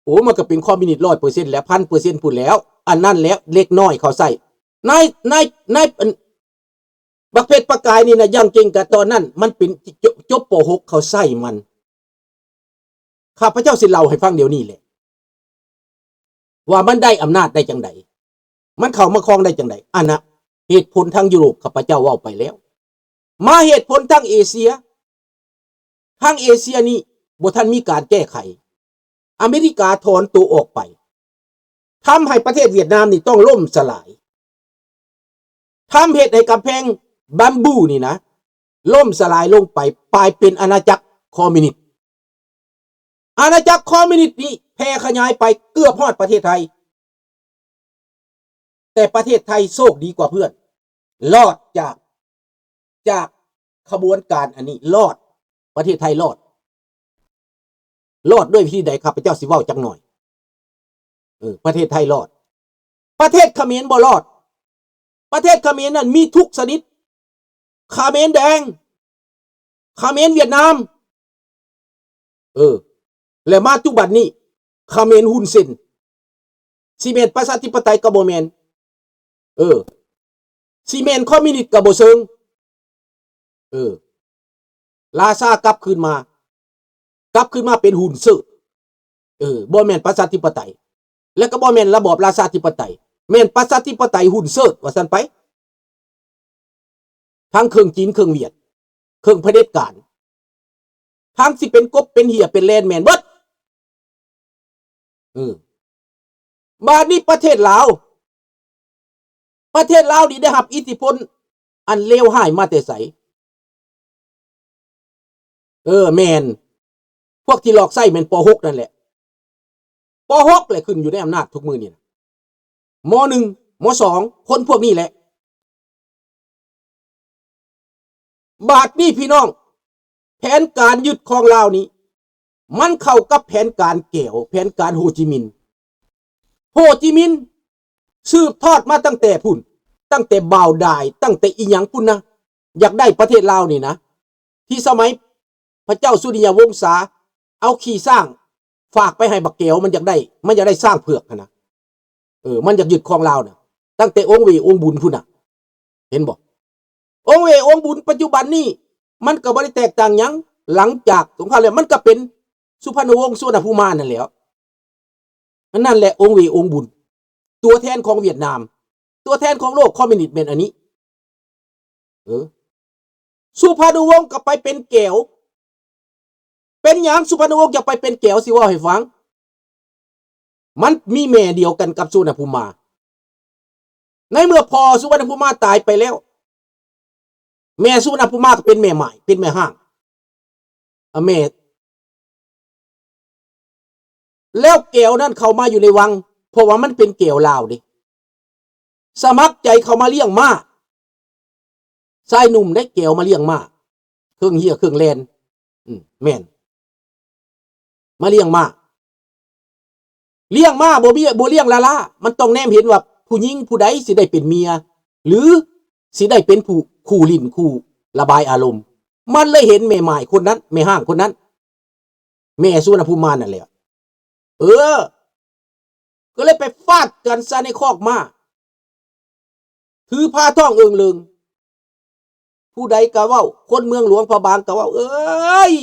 ໂອ້ ມັນກໍເປັນຄອມມິວນິດຮ້ອຍເປີເຊັນແລ້ວ ພັນເປີເຊັນພຸ້ນແລ້ວ ອັນນັ້ນແຫຼະເດັກນ້ອຍເຂົາໃຊ້ ນາຍ ນາຍ ນາຍ ອັນ ບັກເພັດປະກາຍນີ້ນະ ຢ່າງເກັ່ງກະຕອນນັ້ນ ມັນເປັນ ຈົບ ຈົບ ປໍຫົກ ເຂົາໃຊ້ມັນ. ຂ້າພະເຈົ້າຊິເລົ່າໃຫ້ຟັງດຽວນີ້ແຫຼະ ວ່າມັນໄດ້ອຳນາດໄດ້ຈັ່ງໃດ ມັນເຂົ້າມາຄອງໄດ້ຈັ່ງໃດ. ອັນນະ ເຫດຜົນທາງຢູໂຣບ ຂ້າພະເຈົ້າເວົ້າໄປແລ້ວ. ມາເຫດຜົນທາງເອເຊຍ ທາງເອເຊຍນີ້ບໍ່ທັນມີການແກ້ໄຂ. ອາເມລິກາຖອນໂຕອອກໄປ ທຳໃຫ້ປະເທດຫວຽດນາມນີ້ຕ້ອງລົ້ມສະຫຼາຍ. ທຳເຮັດໃຫ້ກຳແພງບຳບູນີ້ນະລົ້ມສະຫຼາຍລົງໄປ ກາຍເປັນອານາຈັກຄອມມິວນິດ. ອານາຈັກຄອມມິວນິດນີ້ແຜ່ຂະຫຍາຍໄປເກືອບຮອດປະເທດໄທ. ແຕ່ປະເທດໄທໂຊກດີກວ່າເພື່ອນ ລອດຈາກ ຈາກຂະບວນການອັນນີ້ ລອດ ປະເທດໄທລອດ. ລອດດ້ວຍວິທີໃດ ຂ້າພະເຈົ້າຊິເວົ້າຈັກໜ່ອຍ. ເອີ ປະເທດໄທລອດ ປະເທດຂະເໝນບໍ່ລອດ. ປະເທດຂະເໝນນັ້ນມີທຸກຊະນິດ ຂະເໝນແດງ ຂະເໝນຫວຽດນາມ ເອີ ແລະມາຈຸບັນນີ້ ຂະເໝນຮຸນເຊັນ ຊິແມ່ນປະຊາທິປະໄຕກໍບໍ່ແມ່ນ ເອີ ຊິແມ່ນຄອມມິວນິດກໍບໍ່ເຊີງ ເອີ ລາຊາກັບຄືນມາ ກັບຄືນມາເປັນຮຸນເຊີດ ເອີ ບໍ່ແມ່ນປະຊາທິປະໄຕ ແລະກໍບໍ່ແມ່ນລະບອບລາຊາທິປະໄຕ ແມ່ນປະຊາທິປະໄຕຮຸນເຊີດ ວ່າຊັ້ນໄປ. ທັງເຄິ່ງຈີນເຄິ່ງຫວຽດ ເຄິ່ງຜະເດັດການ ທັງຊິເປັນກົບເປັນເຫຍເປັນແລນແມ່ນເບິດ. ເອີ ບາດນີ້ປະເທດລາວ ປະເທດລາວນີ້ໄດ້ຮັບອິດທິພົນອັນເລວຮ້າຍມາແຕ່ໃສ? ເອີ ແມ່ນ ພວກທີ່ຫຼອກໃຊ້ແມ່ນ ປໍຫົກ ນັ້ນແຫຼະ. ປໍຫົກ ແຫຼະຂຶ້ນຢູ່ໃນອຳນາດທຸກມື້ນີ້ນະ ມໍໜຶ່ງ ມໍສອງ ຄົນພວກນີ້ແຫຼະ. ບາດນີ້ພີ່ນ້ອງ ແຜນການຍຶດຄອງລາວນີ້ ມັນເຂົ້າກັບແຜນການແກວ ແຜນການໂຮຈິມິນ. ໂຮຈິມິນສືບທອດມາຕັ້ງແຕ່ພຸ້ນ ຕັ້ງແຕ່ບ່າວດາຍ ຕັ້ງແຕ່ອີ່ຫຍັງພຸ້ນນະ ຢາກໄດ້ປະເທດລາວນີ້ນະ ທີ່ສະໄໝພະເຈົ້າສຸລິຍະວົງສາ ເອົາຂີ້ຊ້າງຝາກໄປໃຫ້ບັກແກວ ມັນຢາກໄດ້ ມັນຢາກໄດ້ຊ້າງເຜືອກຫັ້ນນະ. ເອີ ມັນຢາກຍຶດຄອງລາວນະ ຕັ້ງແຕ່ອົງເວອົງບຸນພຸ້ນນະ ເຫັນບໍ່? ອົງເວອົງບຸນປັດຈຸບັນນີ້ ມັນກໍບໍ່ໄດ້ແຕກຕ່າງຫຍັງ ຫຼັງຈາກສົງຄາມແລ້ວ ມັນກໍເປັນສຸພັນນະວົງ ສຸວັນນະພູມານັ້ນແຫຼ້ວ. ອັນນັ້ນແຫຼະອົງເວອົງບຸນ ຕົວແທນຂອງຫວຽດນາມ ຕົວແທນຂອງໂລກຄອມມິວນິດແມ່ນອັນນີ້. ເອີ ສຸພັນນະວົງກໍໄປເປັນແກວ. ເປັນຫຍັງສຸພັນນະວົງຈະໄປເປັນແກວ? ຊິເວົ້າໃຫ້ຟັງ. ມັນມີແມ່ດຽວກັນກັບສຸວັນນະພູມາ. ໃນເມື່ອພໍ່ສຸວັນນະພູມາຕາຍໄປແລ້ວ ແມ່ສຸວັນນະພູມາກໍເປັນແມ່ໝ້າຍ ເປັນແມ່ຮ້າງ ອາ ແມ່ ແລ້ວແກວນັ້ນເຂົ້າມາຢູ່ໃນວັງ ເພາະວ່າມັນເປັນແກວລາວເດ້ ສະໝັກໃຈເຂົ້າມາລ້ຽງມ້າ. ຊາຍໜຸ່ມໄດ້ແກວມາລ້ຽງມ້າ ເຄື່ອງເຫຍເຄື່ອງແລ່ນ ອືມ ແມ່ນ ມາລ້ຽງມ້າ. ລ້ຽງມ້າບໍ່ມີ ບໍ່ລ້ຽງລ້າໆ ມັນຕ້ອງແນມເຫັນວ່າຜູ້ຍິງຜູ້ໃດຊິໄດ້ເປັນເມຍ ຫຼື ຊິໄດ້ເປັນຜູ້ຄູ່ຫຼິ້ນຄູ່ລະບາຍອາລົມ. ມັນເລີຍເຫັນແມ່ໝ້າຍຄົນນັ້ນ ແມ່ຮ້າງຄົນນັ້ນ ແມ່ສຸວັນນະພູມານັ້ນແຫຼະ. ເອີ ກໍເລີຍໄປຟາດກັນຊະໃນຄອກມ້າ ຖືພາທ້ອງເອິງເລີງ. ຜູ້ໃດກໍເວົ້າ ຄົນເມືອງຫຼວງພະບາງກໍເວົ້າ ເອີຍ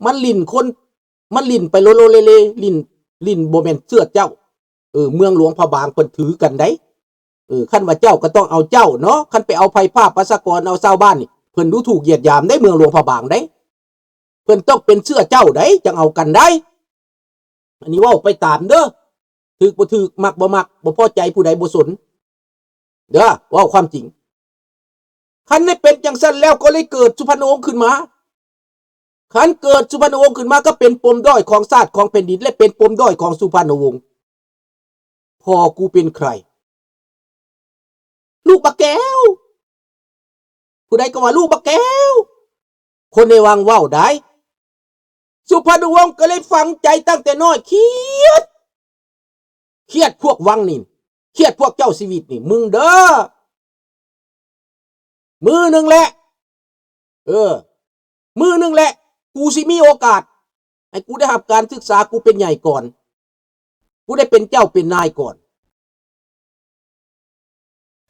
ມັນຫຼິ້ນຄົນ ມັນຫຼິ້ນໄປໂລໂລເລເລ ຫຼິ້ນ ຫຼິ້ນບໍ່ແມ່ນເຊື້ອເຈົ້າ. ເອີ ເມືອງຫຼວງພະບາງເພິ່ນຖືກັນໃດ໋. ເອີ ຄັນວ່າເຈົ້າກໍຕ້ອງເອົາເຈົ້າເນາະ ຄັນໄປເອົາໄພພາບປະຊາກອນ ເອົາຊາວບ້ານນີ້ ເພິ່ນດູຖູກຢຽດຫຍາມໃດ໋ ເມືອງຫຼວງພະບາງໃດ໋. ເພິ່ນຕ້ອງເປັນເຊື້ອເຈົ້າໃດ໋ ຈັ່ງເອົາກັນໄດ້. ອັນນີ້ເວົ້າໄປຕາມເດີ ຖືກບໍ່ຖືກ ມັກບໍ່ມັກ ບໍ່ພໍໃຈຜູ້ໃດບໍ່ສົນເດີ ເວົ້າຄວາມຈິງ. ຄັນໄດ້ເປັນຈັ່ງຊັ້ນແລ້ວ ກໍເລີຍເກີດສຸພັນນະວົງຂຶ້ນມາ. ຄັນເກີດສຸພັນນະວົງຂຶ້ນມາ ກໍເປັນປົມດ້ອຍຂອງຊາດຂອງແຜ່ນດິນ ແລະ ເປັນປົມດ້ອຍຂອງສຸພັນນະວົງ. ພໍ່ກູເປັນໃຄ? ລູກບັກແກ້ວ. ຜູ້ໃດກໍວ່າລູກບັກແກ້ວ. ຄົນໃນວັງເວົ້າໄດ໋. ສຸພັນນະວົງກໍເລີຍຝັງໃຈຕັ້ງແຕ່ນ້ອຍ ຄຽດ ຄຽດພວກວັງນີ້ ຄຽດພວກເຈົ້າຊີວິດນີ້ ມຶງເດີ ມື້ໜຶ່ງແຫຼະ ເອີ ມື້ໜຶ່ງແຫຼະ ກູຊິມີໂອກາດ ຫ້ກູໄດ້ຮັບການສຶກສາ, ກູເປັນໃຫຍ່ກ່ອນ, ກູໄດ້ເປັນເຈົ້າເປັນນາຍກ່ອນ.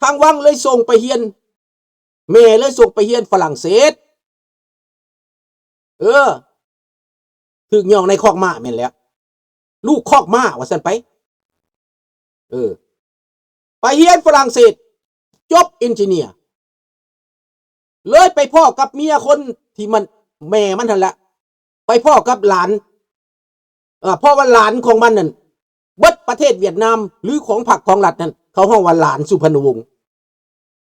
ທາງວັງເລີຍສົ່ງໄປຮຽນ, ແມ່ເລີຍສົ່ງໄປຮຽນຝຣັ່ງເສດ. ເອີ ຖືກຍ່ອງໃນຄອກມ້າແມ່ນແລ້ວ, ລູກຄອກມ້າວ່າຊັ້ນໄປ. ເອີ ໄປຮຽນຝຣັ່ງເສດ, ຈົບເອັນຈິເນຍ, ເລີຍໄປພໍ້ກັບເມຍຄົນທີ່ມັນ ແມ່ມັນຫັ້ນແຫຼະ, ໄປພໍ້ກັບຫຼານ, ເອີ ເພາະວ່າຫຼານຂອງມັນນັ້ນ ເບິດປະເທດຫວຽດນາມ ຫຼື ຂອງພັກຂອງລັດນັ້ນ ເຂົາຮ້ອງວ່າຫຼານສຸພານຸວົງ.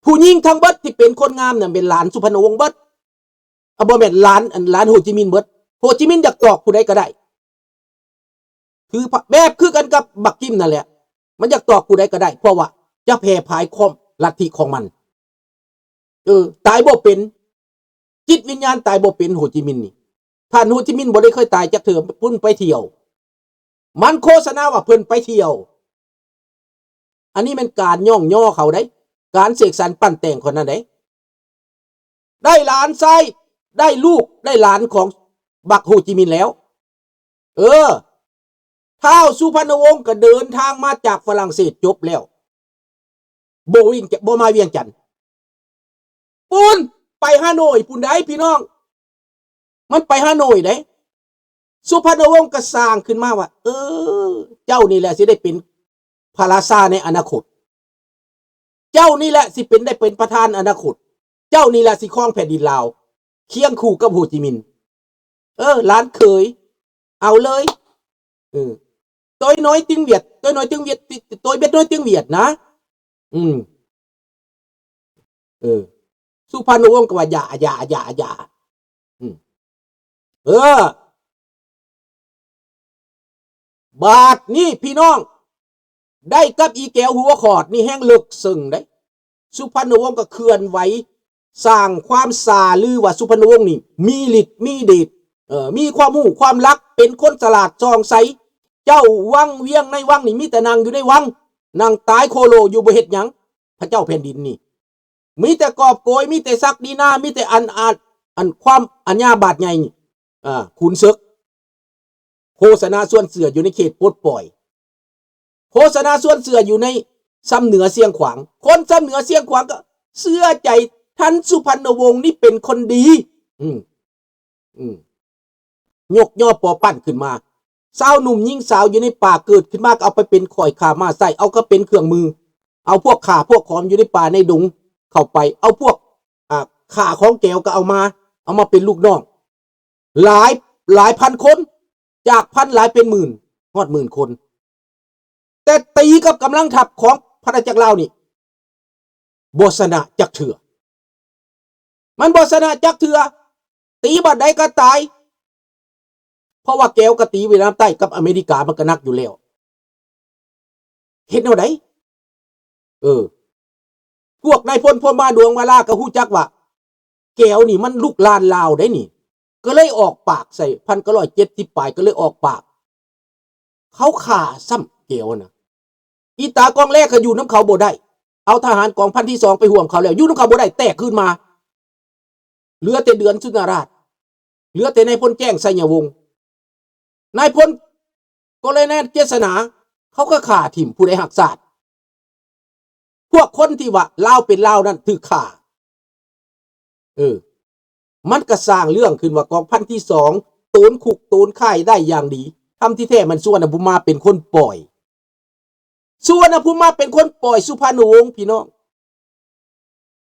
ຜູ້ຍິງທັງເບິດທີ່ເປັນຄົນງາມນັ້ນເປັນຫຼານສຸພານຸວົງເບິດ. ອາ ບໍ່ແມ່ນຫຼານ ອັນ ຫຼານໂຮຈິມິນເບິດ. ໂຮຈິມິນຢາກຕອກຜູ້ໃດກໍໄດ້. ຄື ແບບຄືກັນກັບບັກກິມນັ້ນແຫຼະ, ມັນຢາກຕອກຜູ້ໃດກໍໄດ້ ເພາະວ່າຈະແຜ່ຜາຍຄວາມລັດທິຂອງມັນ. ເອີ ຕາຍບໍ່ເປັນ, ຈິດວິນຍານຕາຍບໍ່ເປັນ ໂຮຈິມິນນີ້. ທ່ານໂຮຈິມິນບໍ່ໄດ້ເຄີຍຕາຍຈັກເທື່ອ, ເພິ່ນໄປທ່ຽວ. ມັນໂຄສະນາວ່າເພິ່ນໄປທ່ຽວ. ອັນນີ້ແມ່ນການຍ້ອງຍໍເຂົາເດ້, ການເສກສັນປັ້ນແຕ່ງເຂົານັ້ນເດ້. ໄດ້ຫຼານຊາຍ, ໄດ້ລູກ, ໄດ້ຫຼານຂອງບັກໂຮຈິມິນແລ້ວ. ເອີ ທ້າວສຸພານຸວົງກໍເດີນທາງມາຈາກຝຣັ່ງເສດຈົບແລ້ວ. ບໍ່ວຽງຈະ ບໍ່ມາວຽງຈັນ ປຸ້ນ ໄປຮາໂໜຍພຸ້ນໃດ໋ພີ່ນ້ອງ, ມັນໄປຮາໂໜຍເດ້. ສຸພານຸວົງກໍສ້າງຂຶ້ນມາວ່າ ເອີ ເຈົ້ານີ້ແຫຼະຊິໄດ້ເປັນພະລາຊາໃນອະນາຄົດ, ເຈົ້ານີ້ແຫຼະຊິເປັນ ໄດ້ເປັນປະທານອະນາຄົດ, ເຈົ້ານີ້ແຫຼະຊິຄອງແຜ່ນດິນລາວ ຄຽງຄູ່ກັບໂຮຈິມິນ. ເອີ ຫຼານເຂີຍ ເອົາເລີຍ. ເອີ ໂຕ້ຍນ້ອຍຕິງຫວຽດ, ໂຕ້ຍນ້ອຍຕິງຫວຽດ, ໂຕ້ຍຫວຽດນ້ອຍຕິງຫວຽດນະ. ອືມ ເອີ ສຸພານຸວົງກໍວ່າ ຢ່າ ຢ່າ ຢ່າ ຢ່າ. ອືມ ເອີ ບາດນີ້ພີ່ນ້ອງ ໄດ້ກັບອີແກວຫົວຂອດນີ້ແຮ່ງເລິກເຊິ່ງເດ້. ສຸພານຸວົງກໍເຄື່ອນໄຫວ ສ້າງຄວາມຊ່າລືວ່າສຸພານຸວົງນີ້ມີລິດມີເດດ, ເອີ ມີຄວາມຮູ້ຄວາມລັກ, ເປັນຄົນສະຫຼາດສ່ອງໃສ. ເຈົ້າວັງວຽງໃນວັງນີ້ມີແຕ່ນັ່ງຢູ່ໃນວັງ, ນັ່ງຕາຍໂຄໂລຢູ່ ບໍ່ເຮັດຫຍັງ. ພະເຈົ້າແຜ່ນດິນນີ້ມີແຕ່ກອບໂກຍ, ມີແຕ່ສັກດີນາ, ມີແຕ່ອັນອາດ ອັນຄວາມອາຍາບາດໃຫຍ່ນີ້. ອາ ຂຸນເສິກ ໂຄສະນາຊວນເຊື່ອຢູ່ໃນເຂດປົດປ່ອຍ, ໂຄສະນາຊວນເຊື່ອຢູ່ໃນຊຳເໜືອຊຽງຂວາງ. ຄົນຊຳເໜືອຊຽງຂວາງກໍເຊື່ອໃຈທ່ານສຸພັນນະວົງນີ້ເປັນຄົນດີ. ອືມ ອືມ ຍົກຍໍປໍປັ້ນຂຶ້ນມາ. ຊາວໜຸ່ມຍິງສາວຢູ່ໃນປ່າເກີດຂຶ້ນມາກໍເອົາໄປເປັນຂ້ອຍຂ້າມ້າໃຊ້, ເອົາກໍເປັນເຄື່ອງມື, ເອົາພວກຂ້າພວກຂອມຢູ່ໃນປ່າໃນດົງເຂົ້າໄປ, ເອົາພວກ ອ່າ ຂ້າຂອງແກວກໍເອົາມາ, ເອົາມາເປັນລູກນ້ອງ. ຫຼາຍ ຫຼາຍພັນຄົນ, ຈາກພັນຫຼາຍເປັນໝື່ນ, ຮອດໝື່ນຄົນ. ແຕ່ຕີກັບກຳລັງທັບຂອງພະນາຈັກລາວນີ້ ບໍ່ຊະນະຈັກເທື່ອ, ມັນບໍ່ຊະນະຈັກເທື່ອ, ຕີບາດໃດກໍຕາຍ. ເພາະວ່າແກວກໍຕີຫວຽດນາມໃຕ້ກັບອາເມລິກາ ມັນກໍໜັກຢູ່ແລ້ວ. ເຮັດແນວໃດ? ເອີ ພວກນາຍພົນພົມມາດວງມາລາກໍຮູ້ຈັກວ່າ ແກວນີ້ມັນລູກຫຼານລາວໄດ໋ນີ້, ກໍເລີຍອອກປາກໃສ່ ພັນເກົ້າຮ້ອຍເຈັດສິບປາຍ ກໍເລີຍອອກປາກ. ເຂົາຂ້າຊ້ຳແກວນະ. ອີຕາກອງແລກໍຢູ່ນຳເຂົາບໍ່ໄດ້, ເອົາທະຫານກອງພັນທີສອງໄປຮ່ວມເຂົາແລ້ວ, ຢູ່ນຳເຂົາບໍ່ໄດ້, ແຕກຄືນມາ. ເຫຼືອແຕ່ເດືອນສຸນນະລາດ, ເຫຼືອແຕ່ນາຍພົນແຈ້ງໄຊຍະວົງ, ນາຍພົນກໍເລີຍແນນເຈສະໜາ, ເຂົາກໍຂ້າຖິ້ມຜູ້ໃດຮັກຊາດ. ພວກຄົນທີ່ວ່າລາວເປັນລາວນັ້ນຖືກຂ້າ. ເອີ ມັນກໍສ້າງເລື່ອງຂຶ້ນວ່າກອງພັນທີສອງໂຕນຄຸກໂຕນຄ້າຍໄດ້ຢ່າງດີ, ທຳທີ່ແທ້ມັນສຸວັນນະພູມມາເປັນຄົນປ່ອຍ. ສຸວັນນະພູມມາເປັນຄົນປ່ອຍສຸພານຸວົງ ພີ່ນ້ອງ.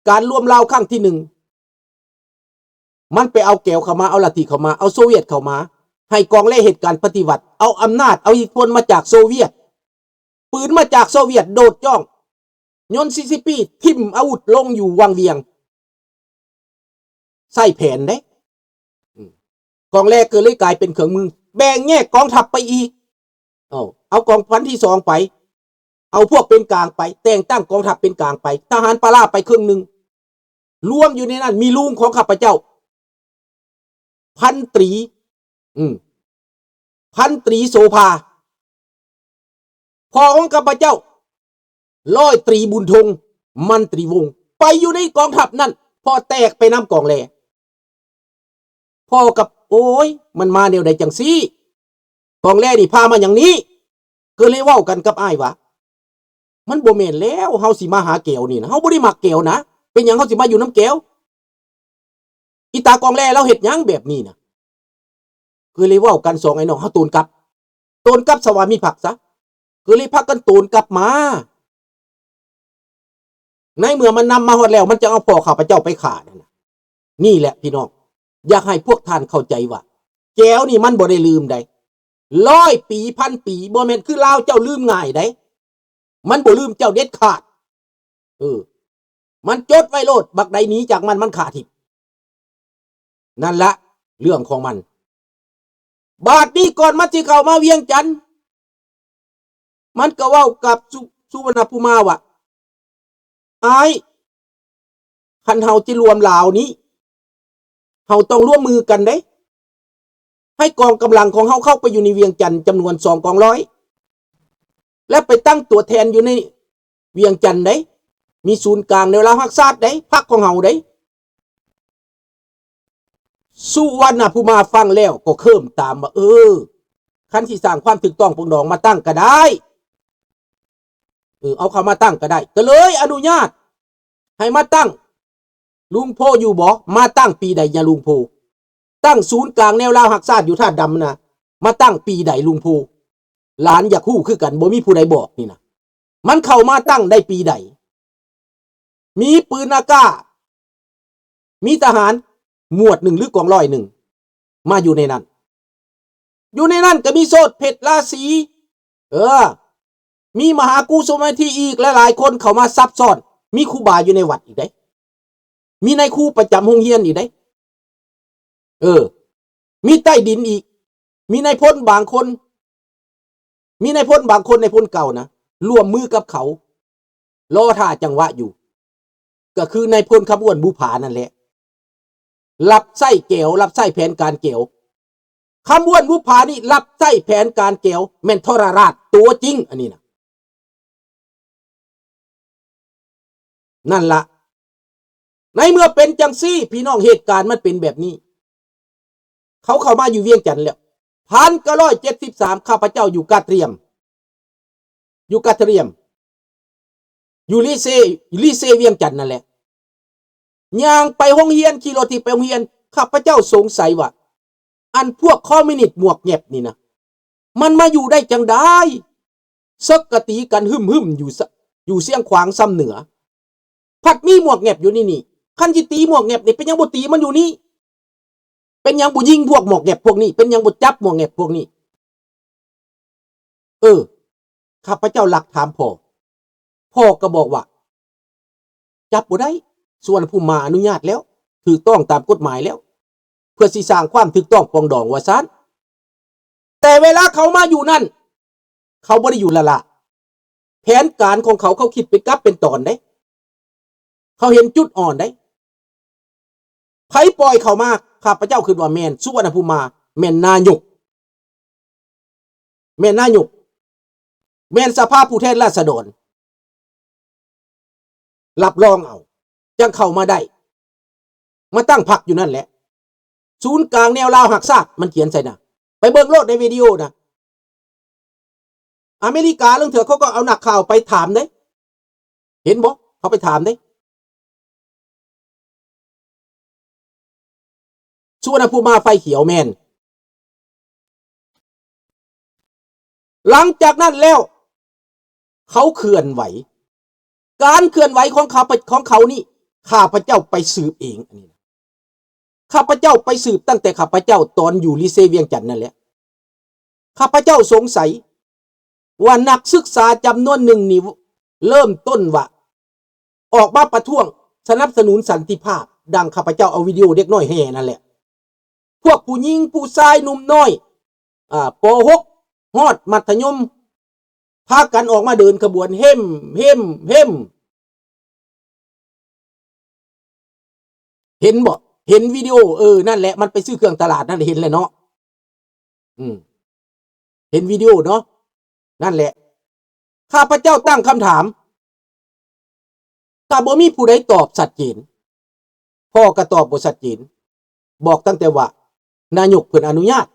ການລວມລາວຄັ້ງທີໜຶ່ງ ມັນໄປເອົາແກວເຂົ້າມາ, ເອົາລັດທິເຂົ້າມາ, ເອົາໂຊວຽດເຂົ້າມາ, ໃຫ້ກອງແລເຮັດການປະຕິວັດ, ເອົາອຳນາດ, ເອົາອິດທິພົນມາຈາກໂຊວຽດ, ປືນມາຈາກໂຊວຽດ, ໂດດຈ້ອງ, ຍົນຊີຊີປີ, ຖິ້ມອາວຸດລົງຢູ່ວັງວຽງ. ໃຊ້ແຜນເດ້. ອືມ ກອງແລກໍເລີຍກາຍເປັນເຄື່ອງມື, ແບ່ງແຍກກອງທັບໄປອີກ. ເອົາ ເອົາກອງພັນທີສອງໄປ, ເອົາພວກເປັນກາງໄປ, ແຕ່ງຕັ້ງກອງທັບເປັນກາງໄປ, ທະຫານປາລາໄປເຄິ່ງໜຶ່ງ. ລວມຢູ່ໃນນັ້ນມີລຸງຂອງຂ້າພະເຈົ້າ ພັນຕີ ອືມ ພັນຕີໂສພາ, ພໍ່ຂອງຂ້າພະເຈົ້າ ຮ້ອຍຕີບຸນທົງ ມັນຕີວົງ ໄປຢູ່ໃນກອງທັບນັ້ນ, ພໍ່ແຕກໄປນຳກອງແລ. ພໍ່ກັບ ໂອ້ຍ ມັນມາແນວໃດຈັ່ງຊີ້? ກອງແລນີ້ພາມາຫຍັງນີ້? ກໍເລີຍເວົ້າກັນກັບອ້າຍວ່າ ມັນບໍ່ແມ່ນແລ້ວ ເຮົາຊິມາຫາແກວນີ້ນະ ເຮົາບໍ່ໄດ້ມັກແກວນະ ເປັນຫຍັງເຮົາຊິມາຢູ່ນຳແກວ? ອີຕາກອງແລລາວເຮັດຫຍັງແບບນີ້ນະ? ກໍເລີຍເວົ້າກັນສອງອ້າຍນ້ອງ ເຮົາໂຕນກັບ ໂຕນກັບສະຫວາມີພັກຊະ ກໍເລີຍພາກັນໂຕນກັບມາ. ໃນເມື່ອມັນນຳມາຮອດແລ້ວ ມັນຈະເອົາພໍ່ຂ້າພະເຈົ້າໄປຂ້ານັ້ນນະ. ນີ້ແຫຼະພີ່ນ້ອງ ຢາກໃຫ້ພວກທ່ານເຂົ້າໃຈວ່າ ແກວນີ້ມັນບໍ່ໄດ້ລືມໃດ໋ ຮ້ອຍປີ ພັນປີ ບໍ່ແມ່ນຄືລາວເຈົ້າລືມງ່າຍໃດ໋ ມັນບໍ່ລືມເຈົ້າເດັດຂາດ. ເອີ ມັນຈົດໄວ້ໂລດ ບັກໃດໜີຈາກມັນ ມັນຂ້າຖິ້ມ. ນັ້ນລະເລື່ອງຂອງມັນ. ບາດນີ້ກ່ອນມັນຊິເຂົ້າມາວຽງຈັນ ມັນກໍເວົ້າກັບ ສຸ ສຸວັນນະພູມາວ່າ ອ້າຍ ຄັນເຮົາຈະລວມລາວນີ້ ເຮົາຕ້ອງລວມມືກັນເດ້ ໃຫ້ກອງກຳລັງຂອງເຮົາເຂົ້າໄປຢູ່ໃນວຽງຈັນຈຳນວນສອງກອງຮ້ອຍ ແລະ ໄປຕັ້ງຕົວແທນຢູ່ໃນວຽງຈັນເດ້ ມີສູນກາງແນວລາວຮັກຊາດເດ້ ພັກຂອງເຮົາເດ້. ສຸວັນນະພູມາຟັງແລ້ວກໍເຄີມຕາມວ່າ ເອີ ຄັນຊິສ້າງຄວາມຖືກຕ້ອງປອງດອງມາຕັ້ງກໍໄດ້ ເອີ ເອົາເຂົ້າມາຕັ້ງກໍໄດ້ ກໍເລີຍອະນຸຍາດໃຫ້ມາຕັ້ງ. ລຸງໂພຢູ່ບໍ່? ມາຕັ້ງປີໃດຍາລຸງໂພ? ຕັ້ງສູນກາງແນວລາວຮັກຊາດຢູ່ທາດດຳນະ ມາຕັ້ງປີໃດລຸງໂພ? ຫຼານຢາກຮູ້ຄືກັນ ບໍ່ມີຜູ້ໃດບອກນີ້ນະ ມັນເຂົ້າມາຕັ້ງໄດ້ປີໃດ? ມີປືນອາກາດ ມີທະຫານໝວດໜຶ່ງ ຫຼື ກອງຮ້ອຍໜຶ່ງ ມາຢູ່ໃນນັ້ນ ຢູ່ໃນນັ້ນກໍມີໂສດເພັດລາສີ ເອີ ມີມະຫາກຸໂສມະເທວະອີກຫຼາຍໆຄົນເຂົ້າມາຊັບຊ້ອນ ມີຄູບາຢູ່ໃນວັດອີກເດ້ ມີນາຍຄູປະຈຳໂຮງຮຽນອີກເດ້ ເອີ ມີໃຕ້ດິນອີກ ມີນາຍພົນບາງຄົນ ມີນາຍພົນບາງຄົນ ນາຍພົນເກົ່ານະ ຮ່ວມມືກັບເຂົາ ລໍຖ້າຈັງຫວະຢູ່ ກໍຄືນາຍພົນຄຳອ້ວນບຸບຜານັ້ນແຫຼະ ຮັບໃຊ້ແກວ ຮັບໃຊ້ແຜນການແກວ. ຄຳອ້ວນບຸບຜານີ້ຮັບໃຊ້ແຜນການແກວ ແມ່ນທໍລະລາດຕົວຈິງ ອັນນີ້ນະ. ນັ້ນລະ ໃນເມື່ອເປັນຈັ່ງຊີ້ ພີ່ນ້ອງ ເຫດການມັນເປັນແບບນີ້ ເຂົາເຂົ້າມາຢູ່ວຽງຈັນແລ້ວ ພັນເກົ້າຮ້ອຍເຈັດສິບສາມ ຂ້າພະເຈົ້າຢູ່ກາດຕຽມ ຢູ່ກາດຕຽມ ຢູ່ລີເຊ ລີເຊວຽງຈັນນັ້ນແຫຼະ ຍ່າງໄປໂຮງຮຽນ ຂີ່ລົດຖີບໄປໂຮງຮຽນ ຂ້າພະເຈົ້າສົງໄສວ່າ ອັນພວກຄອມມິວນິດໝວກແຫງບນີ້ນະ ມັນມາຢູ່ໄດ້ຈັ່ງໃດ? ເສິກກະຕີກັນຫຶ້ມໆ ຢູ່ ຢູ່ຊຽງຂວາງຊຳເໜືອ ພັດມີໝວກແຫງບຢູ່ໃນນີ້ ຄັນຊິຕີໝວກແຫງບນີ້ ເປັນຫຍັງບໍ່ຕີມັນຢູ່ນີ້? ເປັນຫຍັງບໍ່ຍິງພວກໝວກແຫງບພວກນີ້? ເປັນຫຍັງບໍ່ຈັບໝວກແຫງບພວກນີ້? ເອີ ຂ້າພະເຈົ້າລັກຖາມພໍ່ ພໍ່ກໍບອກວ່າ ຈັບບໍ່ໄດ້ ສຸວັນນະພູມາອະນຸຍາດແລ້ວ ຖືກຕ້ອງຕາມກົດໝາຍແລ້ວ ເພື່ອຊິສ້າງຄວາມຖືກຕ້ອງປອງດອງວ່າຊັ້ນ. ແຕ່ເວລາເຂົາມາຢູ່ນັ້ນ ເຂົາບໍ່ໄດ້ຢູ່ລ້າໆ ແຜນການຂອງເຂົາ ເຂົາຄິດເປັນກັບເປັນຕອນເດ້ ເຂົາເຫັນຈຸດອ່ອນເດ້. ໃຜປ່ອຍເຂົ້າມາ ຂ້າພະເຈົ້າຄິດວ່າແມ່ນສຸວັນນະພູມາ ແມ່ນນາຍົກ ແມ່ນນາຍົກ ແມ່ນສະພາຜູ້ແທນລາຊະດອນ ຮັບຮອງເອົາ ຈັ່ງເຂົ້າມາໄດ້ ມາຕັ້ງພັກຢູ່ນັ້ນແຫຼະ ສູນກາງແນວລາວຮັກຊາດ ມັນຂຽນໃສ່ນະ ໄປເບິ່ງໂລດໃນວິດີໂອນະ. ອາເມລິກາລາງເທື່ອເຂົາກໍເອົານັກຂ່າວໄປຖາມເດ້ ເຫັນບໍ່? ເຂົາໄປຖາມເດ້ ສຸວັນນະພູມາໄຟຂຽວແມ່ນ. ຫຼັງຈາກນັ້ນແລ້ວ ເຂົາເຄື່ອນໄຫວ ການເຄື່ອນໄຫວຂອງຂ້າພະ ຂອງເຂົານີ້ ຂ້າພະເຈົ້າໄປສືບເອງ ອັນນີ້ນະ ຂ້າພະເຈົ້າໄປສືບຕັ້ງແຕ່ຂ້າພະເຈົ້າຕອນຢູ່ລີເຊວຽງຈັນນັ້ນແຫຼະ. ຂ້າພະເຈົ້າສົງໄສວ່ານັກສຶກສາຈຳນວນໜຶ່ງນີ້ເລີ່ມຕົ້ນວ່າອອກມາປະທ້ວງສະໜັບສະໜູນສັນຕິພາບ ດັ່ງຂ້າພະເຈົ້າເອົາວິດີໂອເດັກນ້ອຍແຫ່ນັ້ນແຫຼະ. ພວກຜູ້ຍິງຜູ້ຊາຍໜຸ່ມນ້ອຍ ອາ ປຫົກ ຮອດມັດທະຍົມ ພາກັນອອກມາເດີນຂະບວນ ເຮັມ ເຮັມ ເຮັມ. ເຫັນບໍ່? ເຫັນວິດີໂອ? ເອີ ນັ້ນແຫຼະ ມັນໄປຊື້ເຄື່ອງຕະຫຼາດນັ້ນ ເຫັນແລ້ວເນາະ. ອືມ ເຫັນວິດີໂອເນາະ. ນັ້ນແຫຼະ ຂ້າພະເຈົ້າຕັ້ງຄຳຖາມ ກໍບໍ່ມີຜູ້ໃດຕອບຊັດເຈນ. ພໍ່ກໍຕອບບໍ່ຊັດເຈນ ບອກຕັ້ງແຕ່ວ່ານາຍົກເພິ່ນອະນຸຍາດ